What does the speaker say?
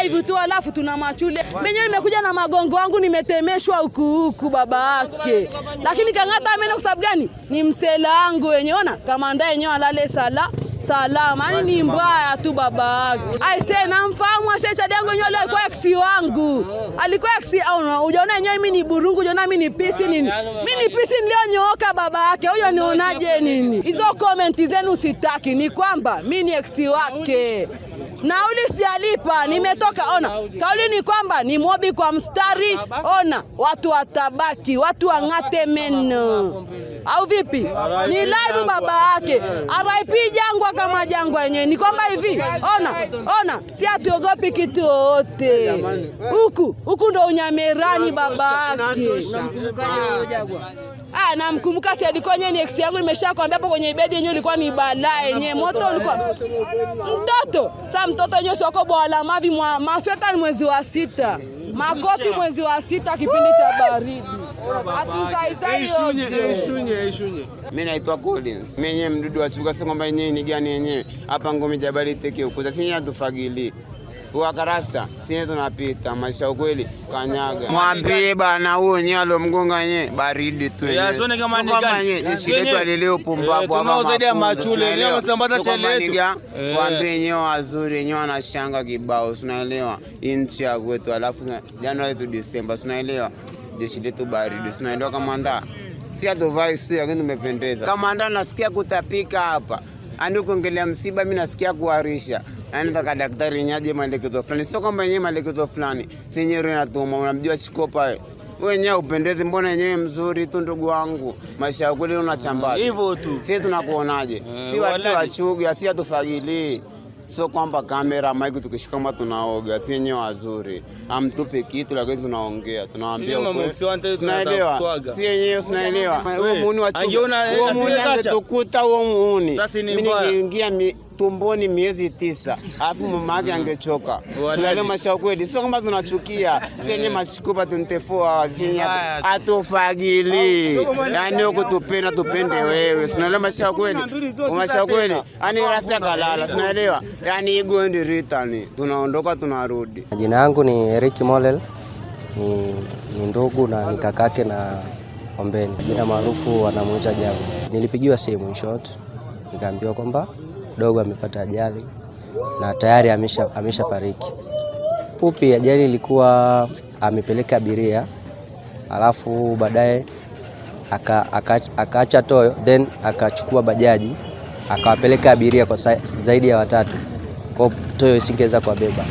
live tu, alafu tuna machule. Mimi nimekuja na magongo wangu, nimetemeshwa huku huku baba yake, lakini kang'ata meno kwa sababu gani? Ni msela wangu wenyewe, ona kamanda yenyewe alale sala salama, yani ni mbaya tu baba yake. Aise, namfahamu ase chadi yangu yenyewe alikuwa ex wangu, alikuwa ex au ujaona yenyewe mimi ni burungu, ujaona mimi ni pisi nini, mimi ni pisi niliyonyooka baba yake. Huyo nionaje nini? Hizo comment zenu sitaki, ni kwamba mimi ni ex wake. Nauli sijalipa, nimetoka. Ona, kauli ni kwamba ni mobi kwa mstari. Ona, watu watabaki, watu wang'ate meno au vipi? Ni live baba yake. RIP Jangwa kama jangwa yenyewe. Ni kwamba hivi, ona, ona, si hatuogopi kitu yoyote huku huku, ndo unyamerani baba yake. Ah, namkumbuka si alikuwa yenyewe ni ex yangu, nimeshakwambia hapo kwenye bedi yenyewe ilikuwa ni balaa yenyewe, moto ulikuwa mtoto. Sa mtoto yenyewe si wako bwala mavi mwa masweta ni mwezi wa sita, makoti mwezi wa sita, kipindi cha baridi. Hatuzaizai yote. Mimi naitwa Collins. Mimi yenyewe mdudu wa chuka, sio kwamba yenyewe ni gani yenyewe. Hapa ngome jabali teke huko. Sisi hatufagili. Wakarasta sisi tunapita maisha ukweli kanyaga. Mwambie bana huyo yenyewe alomgonga yenyewe baridi tu yenyewe. Ya, sione kama Sio ni kwamba gani. yenyewe jeshi Yenyewe- letu alileo pumbavu Eh, hapa tunao zaidi ya mafunzo, machule, unaelewa? yenyewe wamesambaza Sio kwamba chai letu. ni Eh. Waambie yenyewe wazuri yenyewe wanashanga kibao, unaelewa? Hii nchi ya kwetu, alafu Januari tu Disemba, unaelewa? Jeshi letu baridi, unaelewa kamanda? Si hatuvai si, lakini tumependeza. Kamanda, nasikia kutapika hapa. Yaani ukiongelea msiba mimi nasikia kuharisha. Yaani nataka daktari nyaje maelekezo fulani. Sio kwamba yenyewe maelekezo fulani. Si yenyewe inatuma, unamjua Chikopa wewe. Wewe wenyewe upendezi, mbona yenyewe mzuri tu ndugu wangu. Maisha ya kweli unachambaje? Hivyo tu. Sisi tunakuonaje? Si watu walali. wa shuga, si hatufagilii. Sio kwamba kamera maiki tukishika kama tunaoga, si yenyewe wazuri. Amtupe kitu lakini tunaongea, tunawaambia Si mama ukweli. usiwante Tunaelewa. tunatafutwaga. Si yenyewe tunaelewa. Huo We, muuni wa chuga. angeona- Huo muuni asingekacha. angetukuta huo muuni. Sasa ni Mimi mbaya. ningeingia tumboni miezi 9, alafu mama yake angechoka. Walali. Tunaelewa maisha ukweli. Sio kwamba tunachukia. Si yenyewe mashikupa 24 hours, si yenyewe hatufagili. Yaani huku tupenda tupende wewe. Tunaelewa maisha ukweli. Maisha ukweli. Yaani rasta kalala, tunaelewa. Yaani ego and return. Tunaondoka tunarudi. Jina yangu ni Eric Molel, ni ndugu na ni kakake na Ombeni, jina maarufu wanamuita Jangwa. Nilipigiwa simu in short, nikaambiwa kwamba dogo amepata ajali na tayari ameshafariki. Fupi, ajali ilikuwa amepeleka abiria, alafu baadaye akaacha toyo, then akachukua bajaji akawapeleka abiria kwa zaidi ya watatu, kwa hiyo toyo isingeweza kuwabeba.